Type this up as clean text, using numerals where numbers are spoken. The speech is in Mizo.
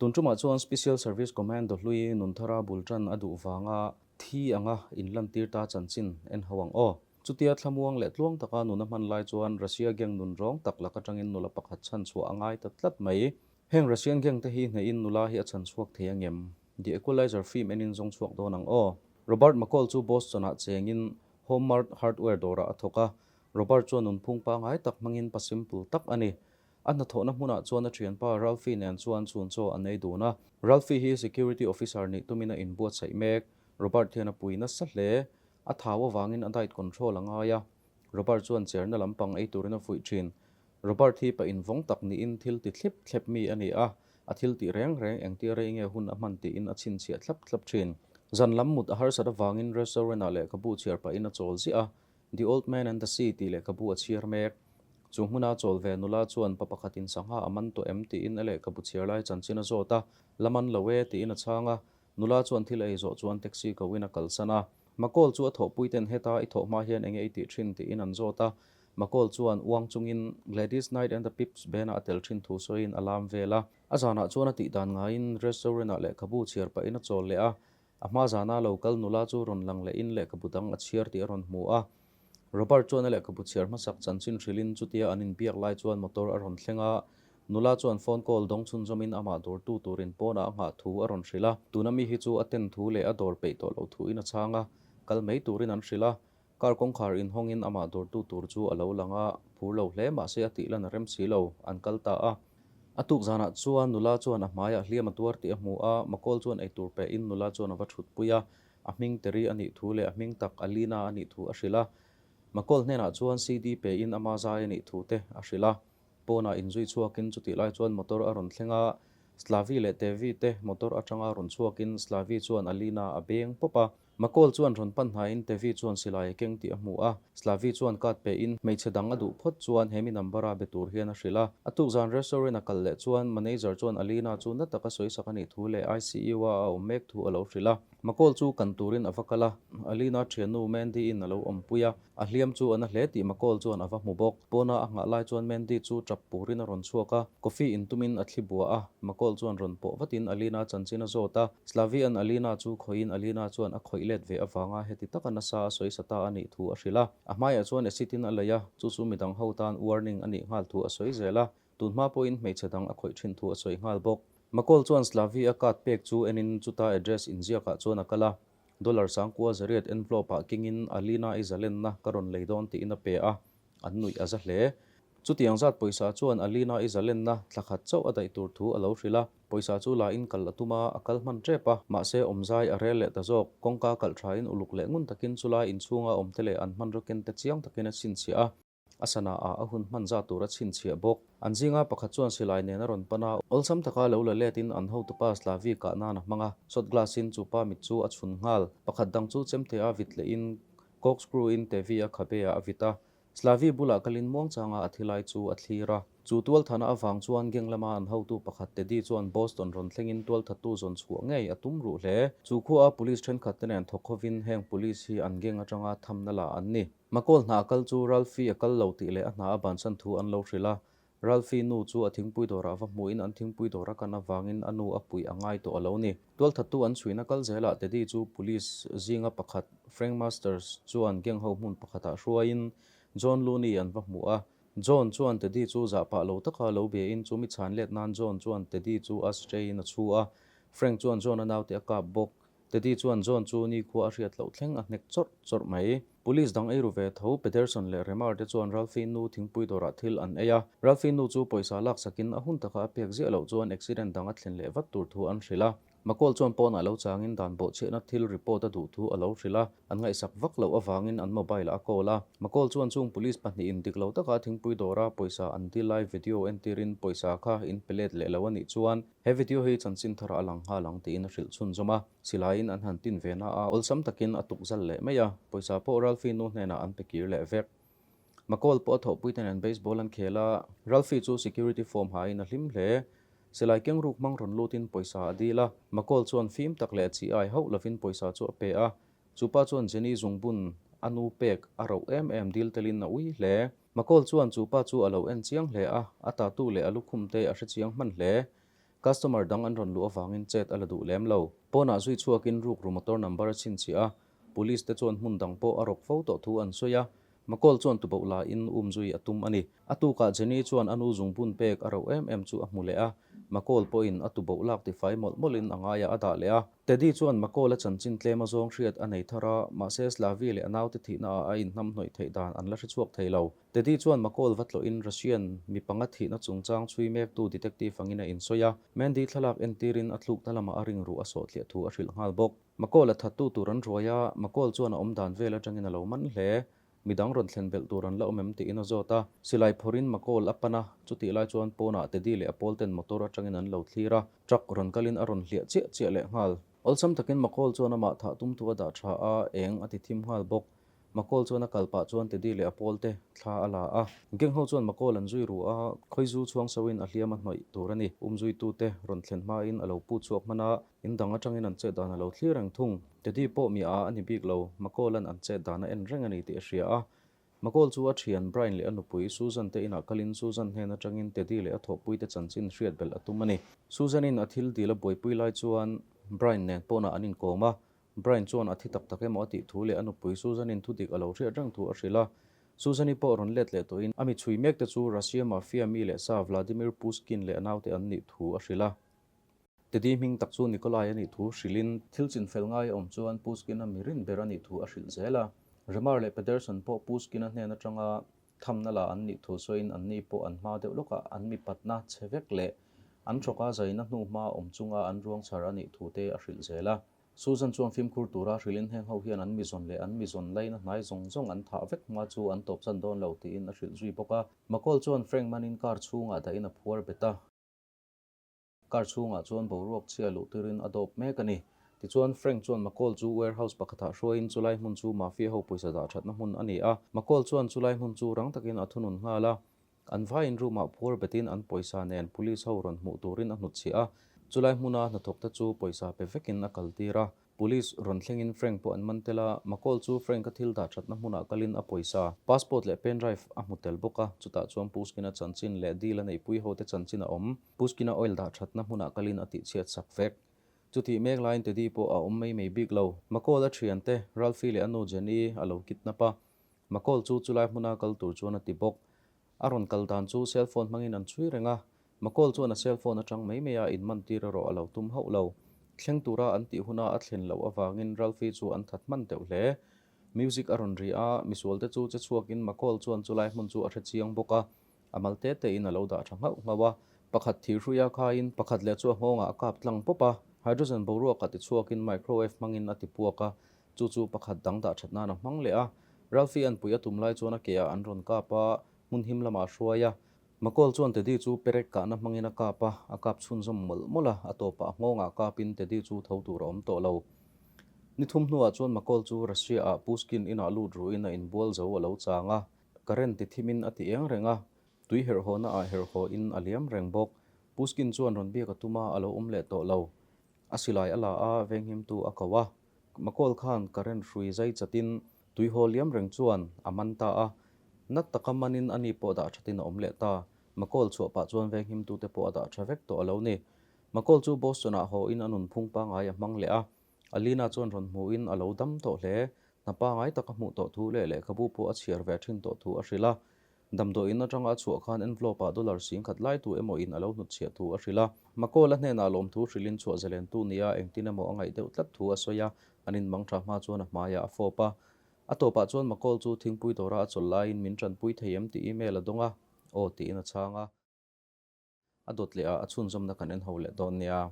Tun tumah chuan Special Service Commando hlui Nunthara bul tan a duh vanga thi anga inlantir ta chanchin en ho ang aw. Chutia thlamuang leh tluang taka nun a hman lai chuan Russia gang nun rawng tak lak atangin nula pakhat chhan chhuah a ngai ta tlat mai. Heng Russian gang te hi hnehin nula hi a chhan chhuak thei angem? The Equalizer film enin zawng chhuak dawn ang aw. Robert McCall chu Boston-ah chengin Home Mart Hardware dawrah a thawk a. Robert chuan nunphung pangngai tak hmangin pa simple tak a ni. A hnathawhna hmunah chuan a thianpa Ralphie nen chuan chhun chaw an ei dun a. Ralphie hi security officer nih tumin a inbuatsaih mek. Robert hian a pui nasa hle. A thau avangin a diet control a ngai a. Robert chuan cherna lampang ei turin a fuih thin. Robert hi pa invawng tak niin thil ti thlip thlep mi a ni a, a thil tih reng reng engtia rei nge hun a hman tiin a chhinchhiah thlap thlap thin. Zan lam mut a harsat avangin restaurant-ah lehkhabu chhiar pahin a chawl ziah a, The Old Man and the Sea tih lehkhabu a chhiar mek. Chu hmuna chawl ve nula chuan pa pakhatin sangha a man tawh em tiin a lehkhabu chhiar lai chanchin a zawt a, La man lo e tiin a chhang a, nula chuan thil ei zawh chuan taxi koin a kalsan a. Makawl chu a thawhpuiten heta i thawh hma hian enge i tih thin tiin an zawt a, Makawl chuan uang chungin Gladys Knight and the Pips band-ah a tel thin thu sawiin a lam vel a. A zanah chuan a tih dan ngaiin restaurant-ah lehkhabu chhiar pahin a chawl leh a, a hma zana lo kal nula chu rawn lang lehin lehkhabu dang a chhiar tih a rawn hmu a. Robert chuan a lehkhabu chhiar hmasak chanchin hrilhin chutia an inbiak lai chuan motor a rawn thleng a, nula chuan phone call dawng chhunzawmin amah dawrtu turin pawnah a nghah thu a rawn hrilh a. Tuna mi hi chu a ten thu leh a dawr peih tawh loh thuin a chhang a, kal mai turin an hrilh a. Car kawngkhar inhawngin amah dawrtu tur chu a lo lang a, phur lo hle mahse a tih lan a rem si lo, an kal ta a. A tuk zanah chuan nula chuan a hmaiah hliam a tuar tih a hmu a, Makawl chuan eitur pehin nula chuan a va thutpui a, a hming Terry a nih thu leh a hming tak Alina a nih thu a hrilh a. Makawl hnenah chuan CD pein ama zai a nih thu te a hrilh a. Pawnah inzui chhuakin chutih lai chuan motor a rawn thleng a, Slavi leh Tevi te motor atanga rawn chhuakin Slavi chuan Alina a beng pawp a. Makawl chuan rawn pan hnaiin Tevi chuan silai a keng tih a hmu a, Slavi chuan card pein hmeichhe dang a duh phawt chuan he mi number a be tur hian a hrilh a. A tuk zan restaurant a kal leh chuan manager chuan Alina chu na taka sawisak a nih thu leh ICU-a a awm mek thu a lo hrilh a. Makawl chu kan turin a va kal a, Alina thiannu Mandy-in a lo awmpui a, a hliam chu a na hle tih Makawl chuan a va hmu bawk. Pawna a nghah lai chuan Mandy chu tap purin a rawn chhuak a, coffee in tumin a thli bua a, Makawl chuan rawn pawh vatin Alina chanchin a zawt a, Slavi-a'n Alina chu khawihin Alina chuan a khawih let ve avanga heti taka nasa a sawi sa ta a nih thu a hrilh a. A hmaiah chuan acid-in a leih a, chu chu midang ho tan warning a nih nghal thu a sawi zel a, tun hma pawhin hmeichhe dang a khawih thin thu a sawi nghal bawk. Makawl chuan Slavi-a card pek chu enin chuta address inziakah chuan a kal a, dollar sangkua zariat envelope-ah kengin Alina-i zalenna ka rawn lei dawn tiin a pe a, an nuih a za hle. Chutiang zat pawisa chuan Alina-i zalenna thla khat chauh a daih tur thu a lo hrilh a, pawisa chu la in kal a tum a, a kal hman tep a, mahse awmzai a rel leh ta zawk. Kawngka kalh thain uluk leh ngun takin chulai inchhunga awmte leh an hmanraw kente chiang takin a chhinchhiah a. A sana ah a hun hman zat tur a chhinchhiah bawk. An zinga pakhat chuan silai nen a rawn pan a, awlsam taka lo la let in an hotupa Slavi kah nan a hmang a, shot glass in chu pa mit chu a chhun nghal. Pakhat dang chu chemte a vit leh in corkscrew in Tevi a khabe ah a vit a. Slavi bulah kalin muangchanga a thilai chu a thlir a. Chu tualthana avang chuan gang lama an hotu pakhat Teddy chuan Boston rawn thlengin tualthattu zawn chhuah ngei a tum ruh hle. Chu khua a police thenkhat te nen thawk hovin heng police hi an gang atanga thamna la an ni. Makawl hna a kal chu Ralphy a kal lo tih leh a hna a bansan thu an lo hrilh a. Ralphy nu chu a thingpui dawrah va hmuhin an thingpui dawr a kan avangin a nu a puih a ngai tawh a lo ni. Tualthattu an chhuihna kal zelah Teddy chu police zinga pakhat Frank Masters chuan gang ho hmun pakhatah hruaiin John Looney an va hmu a. John chuan Teddy chu zah pah lo taka lo biain chu mi chhan let nan John chuan Teddy chu ashtray in a chhu a. Frank chuan John a naute a kap bawk. Teddy chuan John chu nikhua a hriat loh thleng a hnek chawrh chawrh mai. Police dang ei ru ve tho Pederson leh Remar te chuan Ralphie nu thingpui dawrah thil an ei a. Ralphie nu chu pawisa laksakin a hun taka a pek ziah loh chuan accident dang a thlen leh vat tur thu an hrilh a. Makawl chuan pawnah lo changin dan bawhchhiahna thil report a duh thu a lo hrilh a, an ngaihsak vak loh avangin an mobile ah a call a. Makawl chuan chung police pahnihin dik lo taka thingpui dawra pawisa an dil lai video entirin pawisa kha in pe let leh lo a nih chuan He video hi chanchin thar a lang nghal ang tiin a hrilh chhunzawm a, silaiin an han tin ve na a, awlsam takin a tuk zal leh mai a, pawisa pawh Ralphie nu hnenah an pe kir leh vek. Makawl pawh a thawhpui te nen baseball an khel a, Ralphie chu security form hain a hlim hle. Silai keng ruk hmang rawn lutin pawisa a dil a, Makawl chuan fim tak leh chi ai hauh lovin pawisa chu a pe a, chu pa chuan Jenny zungbun a nu pek a roh em em dil telin a ui hle. Makawl chuan chu pa chu a lo en chiang hle a, a tatu leh a lukhum te a hre chiang hman hle. Customer dang an rawn luh avangin chet a la duh lem lo. Pawnah zui chhuakin rukru motor number a chhinchhiah a, Police te chuan hmun dang pawh a rawk fo tawh thu an sawi a, McCall chuan tuboh la in um zui a tum a ni. A tukah Jenny chuan a nu zungbun pek a rauh em em chu a hmu leh a, McCall pawhin a tuboh lak tifai mawlh mawlhin a ngaiah a dah leh a. Teddy chuan McCall a chanchin tlem a zawng hriat a nei thar a, mahse Slavi leh a naute thihna ah a inhnamhnawih theih dan an la hre chhuak thei lo. Teddy chuan McCall va tlawhin Russian mi panga thihna chungchang chhui mektu detective angin a insawi a, Mandy thlalak entirin a tlukna lamah a ring ruh a sawhthliah thu a hrilh nghal bawk. McCall a thattu tur an ruai a, McCall chuan a awm dan vel atangin a lo man hle. Midang rawn thlen belh tur an la awm em tiin a zawt a. Silai phawrhin McCall a pan a, chutih lai chuan pawnah Teddy leh a pawl ten motor atangin an lo thlir a, truck rawn kalin a rawn hliah chiah chiah leh nghal. Awlsam takin McCall chuan amah thah tum thu a dah tha a, eng a ti thim nghal bawk. McCall chuan a kal pah chuan Teddy leh a pawl te thla a la a. Gang ho chuan McCall an zui ru a, khawizu chhuang soin a hliam a hnawih tur a ni. Umzuitute rawn thlen hmain a lo put chhuak hman a, In dang atangin an chet dan a lo thlir reng thung. Teddy pawh mi a a ni bik lo, McCall-a'n an chet dan a en reng a ni tih a hria a. McCall chu a thian Brian leh a nupui Susan te inah kalin Susan hnen atangin Teddy leh a thawhpuite chanchin hriat belh a tum a ni. Susan-in a thil dil a buaipui lai chuan Brian nen pawnah an inkawm a, Brian chuan a thi tak tak emaw a tih thu leh a nupui Susan-in thudik a lo hriat reng thu a hrilh a. Susan-i pawh rawn let leh tawhin a mi chhui mek te chu Russia Mafia mi leh sa Vladimir Pushkin leh a naute an nih thu a hrilh a. Teddy hming tak chu Nikolai a nih thu hrilhin thil chinfel ngai a awm chuan Pushkin-a mi rin ber a nih thu a hrilh zel a. Remar leh Pederson pawh Pushkin-a hnen atanga thamna la an nih thu sawiin anni pawh an hma deuh lawkah an mipatna chhe vek leh an thawka zaina hnuhma awm chunga an ruang chhar a nih thu te a hrilh zel a. Susan chuan fimkhur tura hrilhin heng ho hian an mizawn leh an mizawn laina hnai zawng zawng an thah vek hma chu an tawpsan dawn lo tiin a hrilh zui bawk a. McCall chuan Frank manin car chhungah dahin a phuar bet a. Car chhungah chuan boruak chhia luh tirin a dawp mek a ni. Tichuan, Frank chuan McCall chu warehouse pakhatah hruaiin chulai hmun chu Mafia ho pawisa dah thatna hmun a ni a. McCall chuan chulai hmun chu rang takin a thunun nghal a. An vaiin room-ah phuar betin an pawisa nen police ho rawn hmuh turin a hnutchhiah a. Chulai hmuna hnathawkte chu pawisa pe vekin a kaltir a. Police rawn thlengin Frank pawh an man tel a, McCall chu Frank-a thil dah thatna hmunah kalin a pawisa, passport leh pen drive a hmu tel bawk a, chutah chuan Pushkin-a chanchin leh deal a neihpui hote chanchin a awm. Pushkin-a oil dah thatna hmunah kalin a tihchhiat sak vek. Chutih mek laiin Teddy pawh a awm mai mai bik lo. McCall a thiante, Ralphie leh a nu Jenny a lo kidnap a, McCall chu chulai hmuna kal tur chuan a ti bawk. A rawn kal dan chu cell phone hmangin an chhui reng a, McCall chuan a cell phone atang mai mai a inman tir erawh a lo tum hauh lo. Thleng tura an tih huna a thlen loh avangin Ralphie chu an that hman deuh hle. Music a rawn ri a, misualte chu che chhuakin McCall chuan chulai hmun chu a hre chiang bawk a, a mal te tein a lo dah tha nghauh nghauh a. Pakhat thirhruia khaiin pakhat leh chu a nghawngah a kap tlang pawp a, hydrogen boruakah tichhuakin microwave hmangin a tipuak a, Chu chu pakhat dang dah that nan a hmang leh a. Ralphie an pui a tum lai chuan a ke ah an rawn kap a, hmun him lamah a hruai a. McCall chuan Teddy chu perek kahna hmangin a kap a, a kap chhunzawm mawlh mawlh a, a tawpah a nghawngah kapin Teddy chu tho tur a awm tawh lo. Ni thum hnuah chuan McCall chu Russia ah Pushkin inah lut ruhin a inbual zo a lo chang a, current ti thimin a ti eng reng a, tui herhhawna ah herhhaw in a liam reng bawk. Pushkin chuan rawn biak a tum a, a lo awm leh tawh lo. A silai a la a, venghimtu a ko a. McCall khan current hrui zai chatin tuihaw liam reng chuan a man ta a, nat taka manin a ni pawh dah thatin a awm leh ta. McCall chhuah pah chuan venghimtute pawh a dah tha vek tawh a lo ni. McCall chu Boston-ah haw-in a nunphung pangngai a hmang leh a, Alina chuan rawn hmuhin a lo dam tawh hle. Hna pangngai tak a hmuh tawh thu leh lehkhabu pawh a chhiar ve thin tawh thu a hrilh a. Damdawiin atanga a chhuah khan envelope-ah dollar 10,000 lai tu emaw in a lo hnutchhiah thu a hrilh a. McCall-a hnenah lawmthu hrilhin chhuah zalentu nia engtin emaw a ngaih deuh tlat thu a sawi a, an inmang tha hma chuan a hmaiah a fawp a. A tawpah chuan McCall chu thingpui dawra a chawl laiin min tanpui thei em tih email a dawng a, aw tiin a chhang a. A dawt leh ah a chhunzawmna kan en ho leh dawn nia.